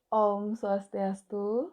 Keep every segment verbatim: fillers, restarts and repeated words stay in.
Om Swastiastu.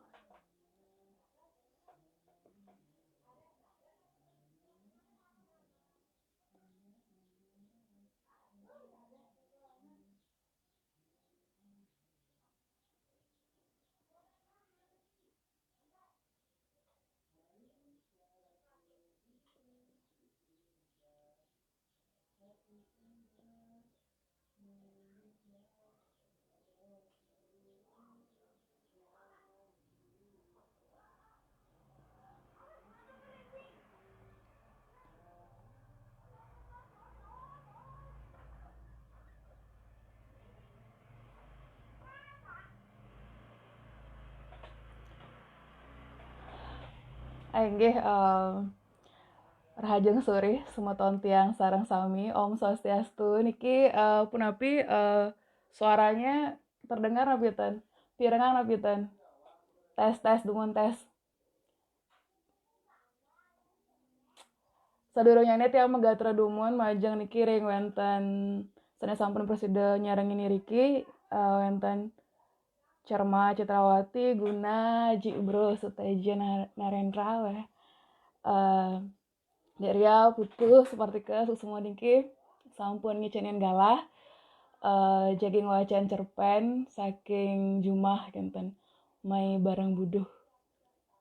Inggih, eh, rahajeng sore semeton tiang sareng sami. Om Swastiastu. Niki, eh, punapi, eh, suaranya terdengar napi ten? Pirengang napi ten? Tes, tes, dumun tes. Sadurungnyané tiang magatra dumun majeng niki ring wénten sané sampun prasida nyarengin iriki, eh, wénten Cerma Citrawati, Guna, Ji Bro, Suteja Nar-, Narendra, wéh. Eh, Dek Ria, Putu, Supartika, suksma niki sampun ngicénin galah, eh, jagi ngwacén cerpén saking jumah kénten. Mai bareng buduh.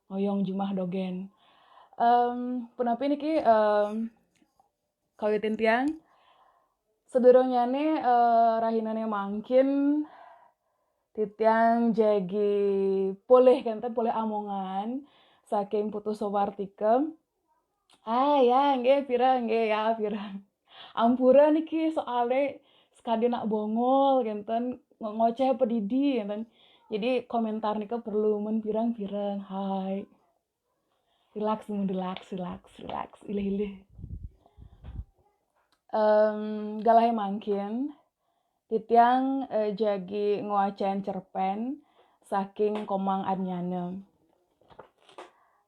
Ngoyong jumah dogén. Em, punapi niki, em, kawitin tiang. Sadurungnyané, eh, rahinané mangkin titiang jagi polih kénten, polih amongan saking Putu Supartika. Ah, ya, nggih, pireng, nggih, ya, pireng. Ampura niki soalé sakadi anak bongol kénten, ngo-, ngocéh padidi kénten. Jadi komentar nika perlu mun pireng-pireng. Hai. Relax, mun relax, relax, relax. Ilih-ilih. Em, galahé mangkin, titiang, eh, jagi ngwacén cerpén saking Komang Adnyana.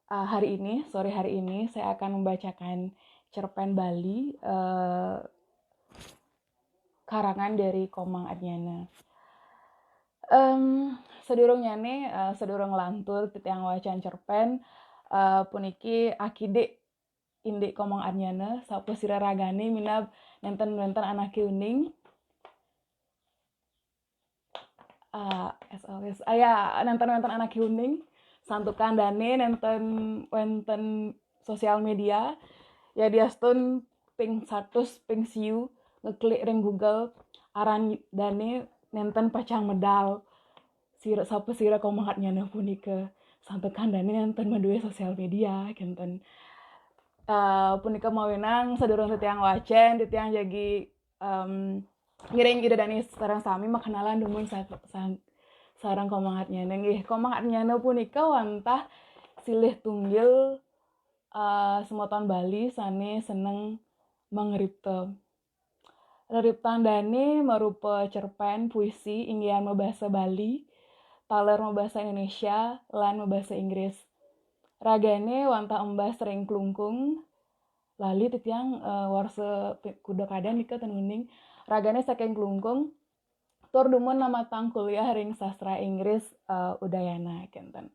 Ah, hari ini, sore hari ini, saya akan membacakan cerpén Bali, eh, karangan dari Komang Adnyana. Em, sadurungnyané, eh, sadurung lantur titiang wacén cerpén, eh, puniki akidik indik Komang Adnyana, sapasira ragané minab nénten, nénten anaké uning. Ah, as always. Ah, ya, nénten, nénten anaké uning. Santukan dané nénten wénten sosial média. Yadiastun ping satus, ping siu ngeklik ring Google, aran dané nénten pacang medal. Sira, sapasira Komang Adnyana punika. Santukan dané nénten madué sosial média, kénten. Eh, punika mawinan sadurung titiang wacén, titiang jagi, em, ngiring Ida dané sareng sami makenalan dumun sa-, sa-, sareng Komang Adnyana nggih. Komang Adnyana punika wantah silih tunggil, eh, semeton Bali sané seneng mangripta. Reriptan dané marupa cerpén puisi inggihan mabasa Bali, taler mabasa Indonesia, lan mabasa Inggris. Ragané wantah embas ring Klungkung, lali titiang, eh, warsa pi-, kuda kadan nika ten uning. Ragané saking Klungkung, tur dumun namatang kuliah ring sastra Inggris, eh, Udayana, kénten.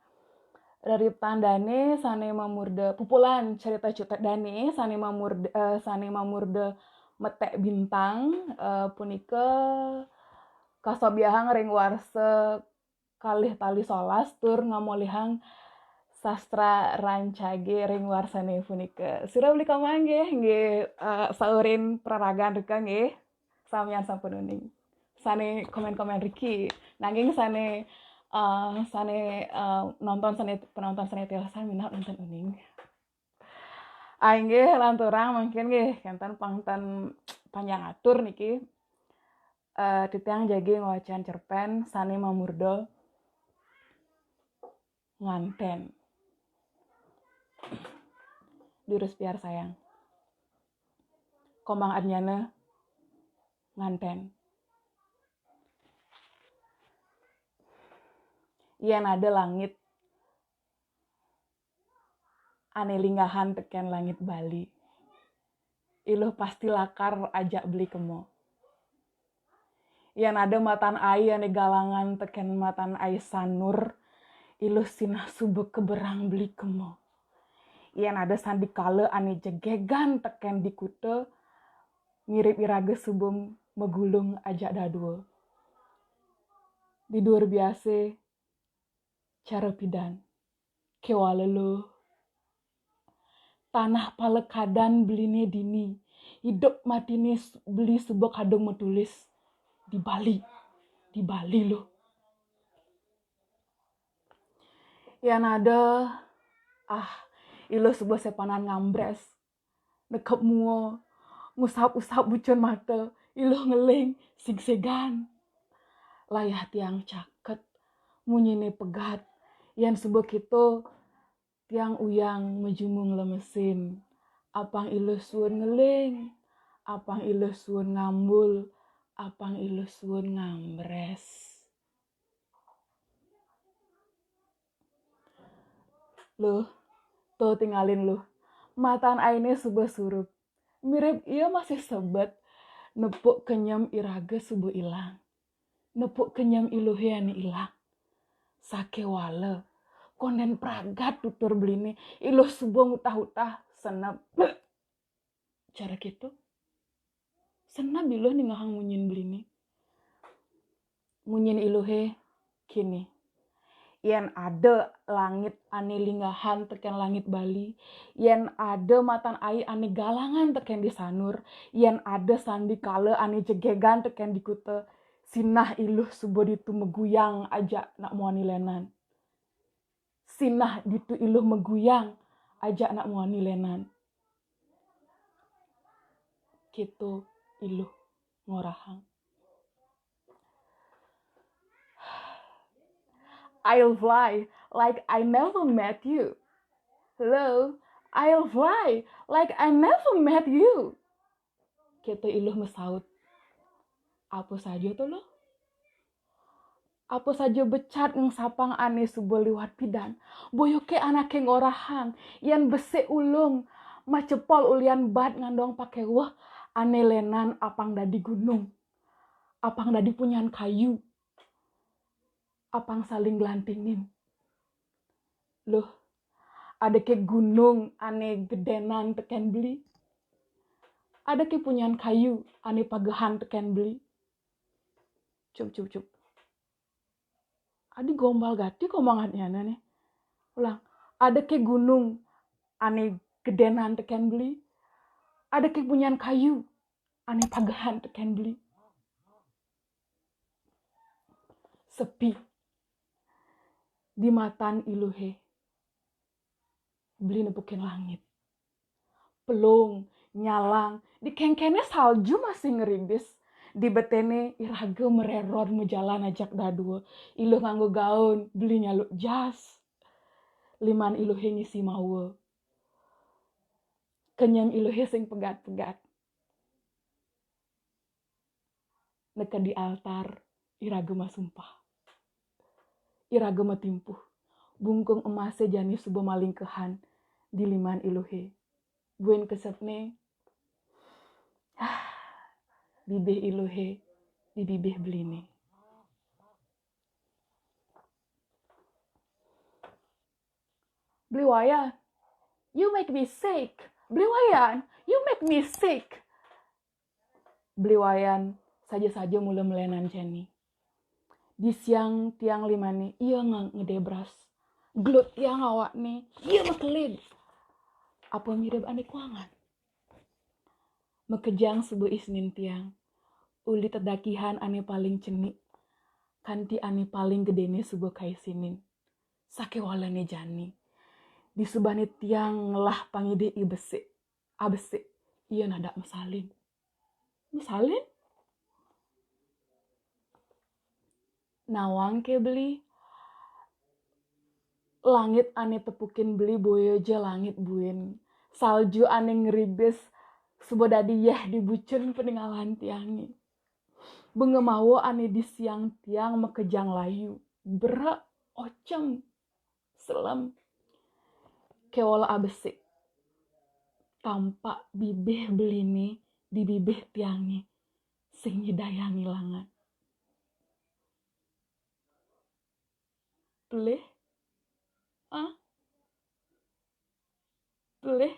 Reriptan dané sané mamurda, pupulan carita-carita dané sané mamurda, eh, sané mamurda Meték Bintang, eh, punika kasobiahang ring warsa kalih tali solas tur ngamolihang sastra rancagé ring warsané punika. Sira uli kamanggih, nggih, eh, saurin praragan rika nggih. Samian sampun uning. Sané komén-komén riki. Nanging sané, eh, sané, eh, nonton sané, penonton sané tiosan minab nénten uning. Ah, inggih, lanturang mangkin nggih, kénten pang ten panjang atur niki. Eh, titiang jagi ngwacén cerpén sané mamurda Ngantén. Durus piarsayang. Komang Adnyana Ngantén. Yén ada langit ané linggahan tekén langit Bali, Iluh pasti lakar ajak beli kema. Yan ada matan ai ane galangan teken matan ai sanur, iluh sinah suba keberang beli kema. Yan ada sandikala ane jegegan teken di kuta, mirib iraga suba magulung ajak dadua. Di duur biase, cara pidan. Kewala luh. Tanah pala kadan beline dini, idup matine s-, beli suba kadung matulis. Di Bali. Di Bali luh. Yan ada, ah, iluh suba sepanan ngambres. Nekep mua, ngusap-usap bucun mata, iluh ngeling, sigsigan. Layah tiang caket, munyine pegat, yan suba keto, tiang uyang majumung lemesin. Apang iluh suun ngeling, apang iluh suun ngambul, apang iluh suun ngambres. Luh, to tingalin luh. Matan aine suba surup. Mirib ia masih sebet, nepuk kenyem iraga suba ilang. Nepuk kenyem iluhe ane ilang. Sakewala, konden pragat tutur beline, iluh suba ngutah-utah, senep. Cara keto. Senep iluh ningehang munyin beline. Munyin iluhe kini. Yen ada langit ane linggahan teken langit Bali, yen ada matan ai ane galangan teken di sanur, yen ada sandikala ane jegegan teken di kuta, sinah iluh suba ditu maguyang ajak nak muani lenan. Sinah ditu iluh maguyang ajak nak muani lenan. Keto iluh ngorahang. I'll fly like I never met you. Hello, I'll fly like I never met you. Keto iluh masaut. Apa saja to, luh? Apa saja becat ngengsapang ane suba liwat pidan. Boya ke anake ngorahang, yen besik ulung, macepol ulian bat ngandong pakeweh, ane lenan apang dadi gunung, apang dadi punyan kayu, apang saling glantingin. Luh, ada ke gunung ane gedenan teken beli? Ada ke punyan kayu ane pagehan teken beli? Cup, cup, cup. Adi gombal gati komangan nyana ne. Ulang, ada ke gunung ane gedenan teken beli? Ada ke punyan kayu ane pagehan teken beli? Sepi. Di matan iluhe, beli nepukin langit. Pelung, nyalang, di kengkene salju masih ngeribis. Di betene iraga mererod majalan ajak dadua. Iluh nganggo gaun, beli nyaluk jas. Liman iluhe ngisi mawa. Kenyem iluhe sing pegat-pegat. Neked di altar, iraga masumpah. Iraga matimpuh. Bungkung emase jani suba malingkehan di liman iluhe. Buin kesepne, ah, bibih iluhe di bibih beline. Beli Wayan, you make me sick. Beli Wayan, you make me sick. Beli Wayan saja-saja mula melenan jani. Di siang tiang limane, ia nga-, ngedebras. Gelut tiang awakne, ia makelid. Apa mirib ane kuangan? Makejang suba isinin tiang, uli tedakihan ane paling cenik, kanti ane paling gedene suba kaisinin. Sakewalane jani, disubane tiang ngelah pangidih i besik, abesik, ia nadak masalin. Masalin? Nawang ke beli. Langit ane tepukin beli boya ja langit buin. Salju ane ngeribis suba dadi yeh di bucun peningalan tiange. Bunga mawa ane di siang tiang makejang layu. Berak, ocem, selem. Kewala abesik. Tampak bibih beline di bibih tiange sing nyidayang ilangan. Pelih? Ah? Pelih?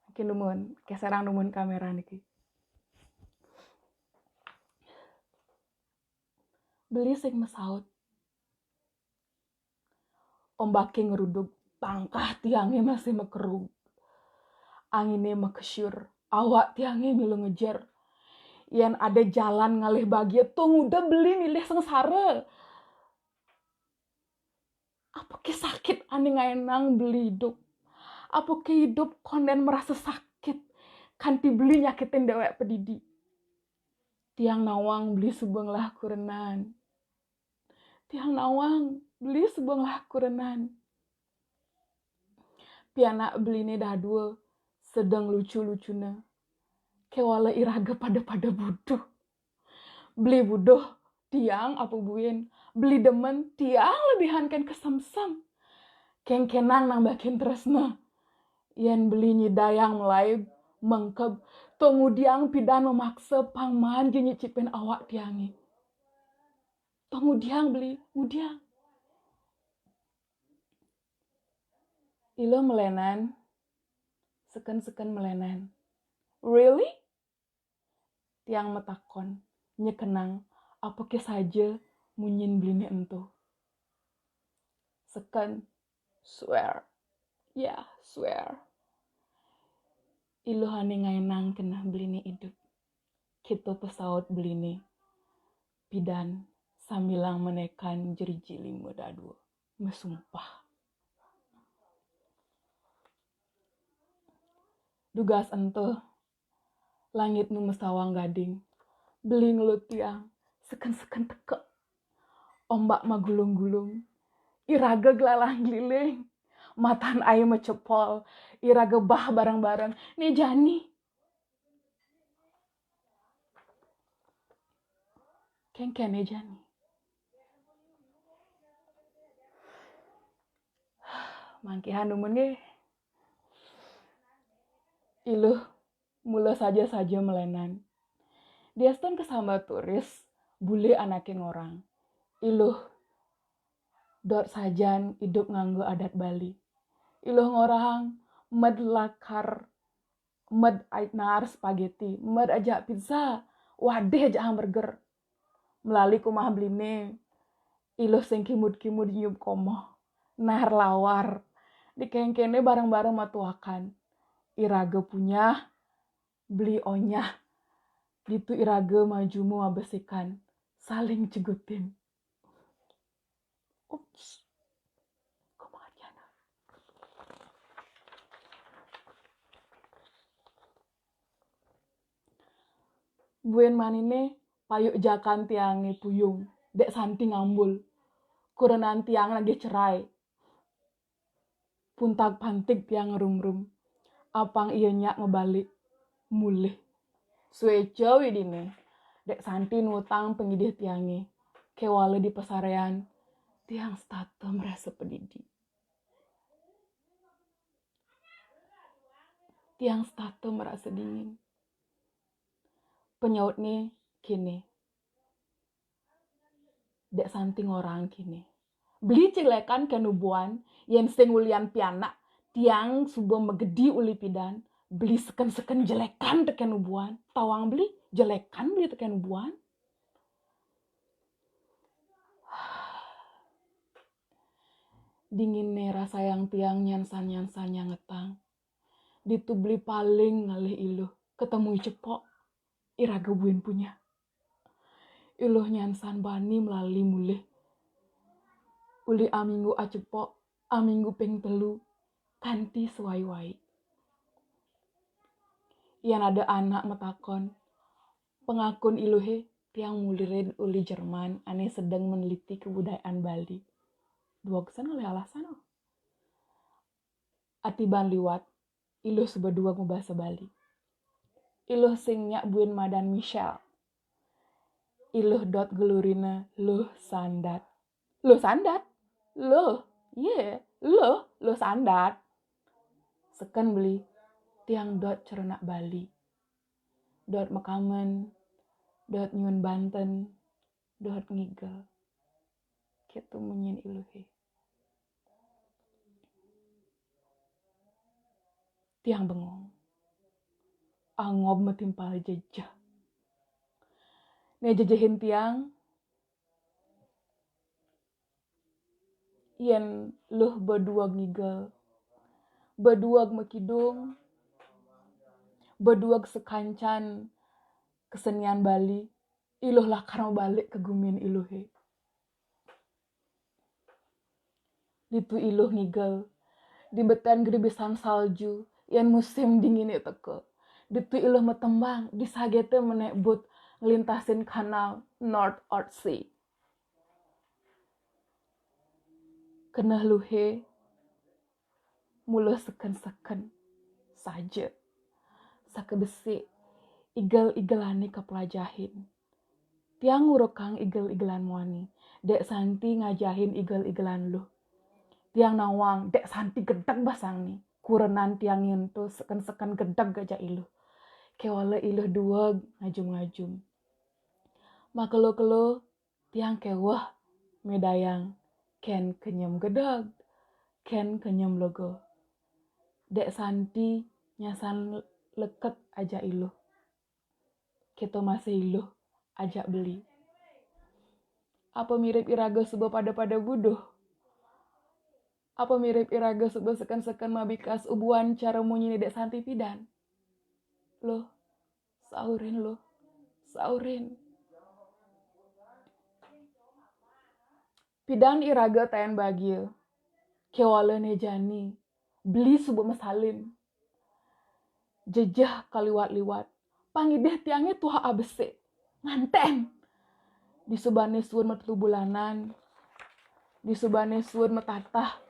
Oke, numun. Oke, sareng numun kamera niki. Beli sing masaut. Ombake ngeruduk, tangkah tiange masih makerug. Angine makesyur, awak tiange milu ngejer. Yen ada jalan ngalih bagia, to nguda beli milih sengsara. Apake sakit ane ngaenang beli idup? Apake idup konden merasa sakit kanti beli nyakitin dewek padidi? Tiang nawang beli suba ngelah kurenan. Tiang nawang beli suba ngelah kurenan. Pianak beline dadua sedeng lucu-lucuna. Kewala iraga pada-pada buduh. Beli buduh, tiang apa buin. Beli demen, tiang lebihan ken kesemsem. Kengkenang nambakin tresna. Yen beli nyidayang melaib, mengkeb, to ngudiang pidan memaksa pang maan ja nyicipin awak tiange. To ngudiang beli, ngudiang. Iluh melenan, seken-seken melenan. Really? Tiang matakon, nyekenang, apake saja munyin beline ento. Seken, swear. Yeah, swear. Iluh ane ngaenang keneh beline idup. Kita pesaut beline. Pidan sambilang menekan jeriji lima dadua. Mesumpah. Dugas ento, langit nu masawang gading. Beli ngelut tiang, seken-seken teka. Ombak magulung-gulung. Iraga glalang-gliling. Matan ai macepol. Iraga bah bareng-bareng. Ne jani. Kengken ne jani. Mangkihan dumun nggih. Iluh mula saja-saja melenan. Diastun kasambat turis, buli anake ngorang. Iluh dot sajan idup nganggo adat Bali. Iluh ngorahang med lakar, med aj-, naar spaghetti, med ajak pizza, wadih ajak hamburger. Melali kumah beline, iluh sing kimud-kimud nyiup komoh. Naar lawar. Dikengkene bareng-bareng matuakan. Iraga punyah, beli onyah. Ditu iraga maju mabesikan, saling cegutin. Ups. Kok banget ya, nah? Buin manine payuk jakan tiange puyung, dek Santi ngambul. Kurenan tiang nagih cerai. Puntag-pantig tiang ngerumrum. Apang iya nyak mabalik mulih. Sueca widine, dek Santi nutang pangidih tiange. Kewala di pasarean, tiang setata merasa pedidi. Tiang setata merasa dingin. Penyautne kene. Dek Santi ngorang kene. Beli jelekan kenu buan, yen sing ulian pianak, tiang suba magedi uli pidan, beli seken-seken jelekan tekenu buan, tawang beli, jelekan beli tekenu buan. Dinginne rasayang tiang nyansan-nyansan nyangetang. Ditu beli paling ngalih iluh, ketemu i cepok, iraga buin punyah. Iluh nyansan bani melali mulih. Uli aminggu acepok, aminggu ping telu, kanti sewai-wai. Yen ada anak matakon, pangakun iluhe, tiang mulirin uli Jerman ane sedeng meneliti kebudayaan Bali. Duwegsen oleh alasan, oh. Atiban liwat, iluh suba duweg mabasa Bali. Iluh sing nyak buin madan Michelle. Iluh dot gelurina Luh Sandat. Luh Sandat? Luh, ye, Luh, Luh Sandat. Seken beli. Tiang dot cerenak Bali. Dot makamen, dot nyuun banten, dot ngigel. Kitu munyin iluhe. Tiang bengong. Angob matimpal jejeh. Ne jejehin tiang, yen luh bedueg ngigel, bedueg mekidung, bedueg sekancan kesenian Bali, iluh lakar mebalik ke gumin iluhe. Ditu iluh ngigel, di beten geribisan salju, yen musim dingine teka. Ditu iluh metembang, di sagete menek but ngelintasin kanal North Out Sea. Keneh luhe mula seken-seken saja. Sakebesik igel-igelane kapelajahin. Tiang ngurukang igel-igelan muani. Dek Santi ngajahin igel-igelan luh. Tiang nawang, Dek Santi gedeg basangni. Kurenan tiang nyentuh seken-seken gedeg aja iluh. Kewala iluh dueg ngajum-ngajum. Makelo-kelo tiang keweh medayang ken kenyem gedeg, ken kenyem lega. Dek Santi nyasan leket aja iluh. Kita masih iluh aja Beli. Apa mirip iraga suba pada-pada buduh? Apa mirip iraga suba seken-seken mabikas ubuan cara munyine Dek Santi pidan? Luh, saurin luh, saurin. Pidan iraga taen bagia. Kewala ne jani, Beli suba masalin. Jejeh kaliwat-liwat. Pangidih tiange tuah abesik. Nganten. Disubane suud metetu bulanan. Disubane suud metatah.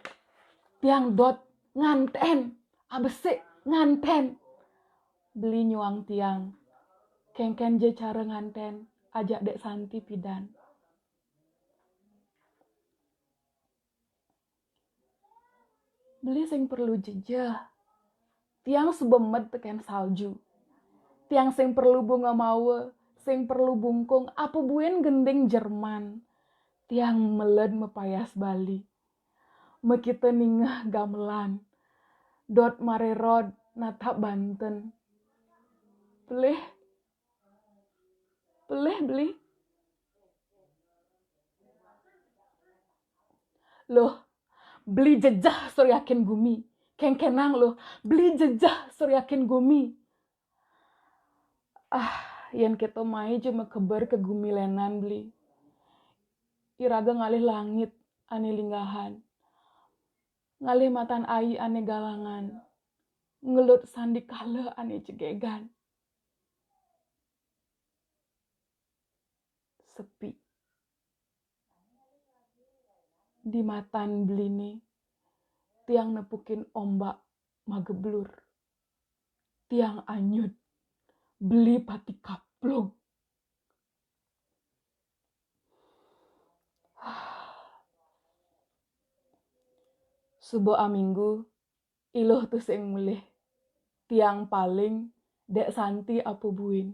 Tiang dot nganten. Abesik nganten. Beli nyuang tiang. Kenken ja cara nganten ajak Dek Santi pidan. Beli sing perlu jejeh. Tiang suba med teken salju. Tiang sing perlu bunga mawa, sing perlu bungkung, apa buin gending Jerman. Tiang meled mapayas Bali. Makita ningeh gamelan. Dot mare rod natap banten. Pelih. Pelih Beli. Luh, Beli jejeh suryakin gumi. Kenkenang luh, Beli jejeh suryakin gumi. Ah, yen kita mai ja makeber ke gumi lenan Beli. Iraga ngalih langit ane linggahan. Ngalih matan ai ane galangan. Ngelut sandikala ane jegegan. Sepi. Di matan Beline, tiang nepukin ombak mageblur. Tiang anyut, Beli pati kaplug. Suba aminggu, iluh tusing mulih. Tiang paling, Dek Santi apa buin.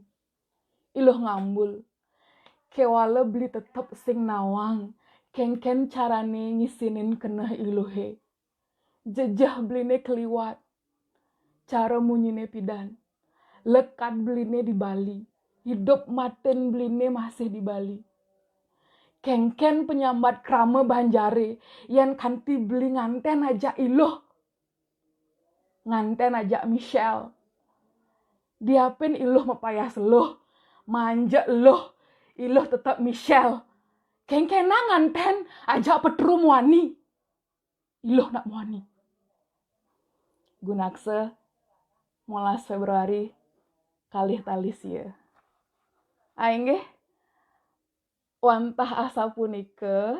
Iluh ngambul. Kewala Beli tetep sing nawang. Kenken carane ngisinin keneh iluhe. Jejeh Beline keliwat. Cara munyine pidan. Lekad Beline di Bali. Hidup matin Beline masih di Bali. Kenken penyambat krama Banjare, yen kanti Beli nganten aja iluh. Nganten aja Michelle. Diapin iluh mapayas luh, manja luh, iluh tetep Michelle. Kenkenang nganten aja petru muani. Iluh nak muani. Gunaksa, molas Februari, kalih tali sia. Ah, inggih, wantah asapunika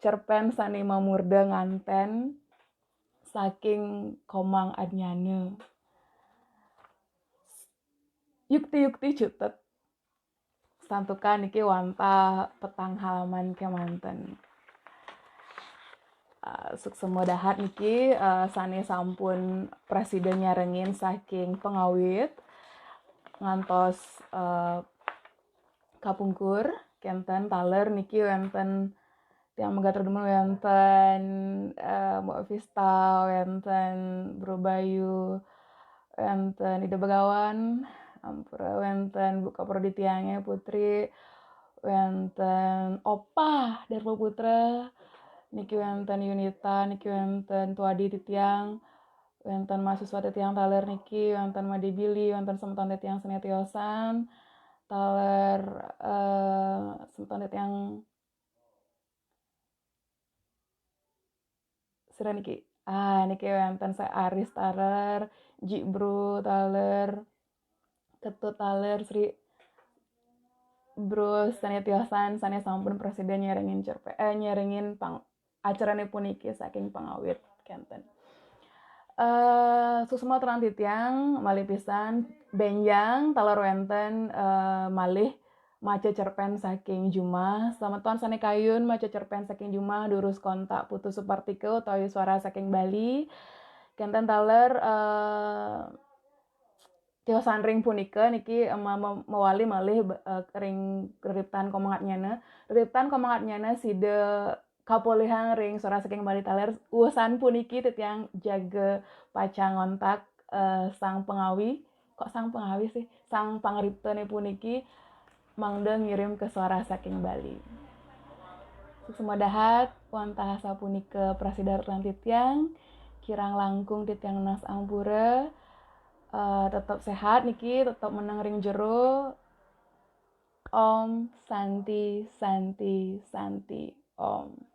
cerpen sane mamurda nganten saking Komang Adnyana. Yukti-yukti cutet. Santukan niki wantah petang halaman kemanten. Uh, suksma dahat niki, uh, sane sampun prasida nyarengin saking pangawit ngantos uh, kapungkur. Kenten taler niki wenten tiang megatra dumun, wenten uh, Mbok Vista, wenten Bro Bayu, wenten Ida Begawan, ampura, wenten Bu Kaproditiange Putri, wenten Opah Darma Putra, niki wenten Yunita, niki wenten Tuadi titiang, wenten mahasiswa titiang taler niki, wenten Made Billy, wenten semeton titiang sane tiosan, taler uh, semeton titiang sira niki. Ah, niki wenten Sri Aris taler, Ji Bro taler, Ketut taler, Sri Bro sane tiosan sane sampun prasida nyarengin cerpe, eh, nyarengin pang acarane puniki saking pangawit kenten. Eh, suksma titiang malih pisan benjang taler wenten eh, malih maca cerpen saking jumah. Semeton sane kayun maca cerpen saking jumah, durus kontak Putu Supartika utawi Suara Saking Bali. Kenten taler eh, tiosan ring punika niki eh, ma- ma- mawali malih eh, ring reriptan komangatnyana. Reriptan komangatnyana sida kapolihang ring Suara Saking Bali taler. Usan puniki titiang jaga pacang ngontak eh, sang pangawi. Kok sang pangawi sih? Sang pangriptane puniki mangda ngirim ke Suara Saking Bali. Suksma dahat, wantah sapunika prasida reriptan titiang, kirang langkung titiang nunas ampura. Eh, tetep sehat niki, tetep meneng ring jero. Om Santi, Santi, Santi, Om.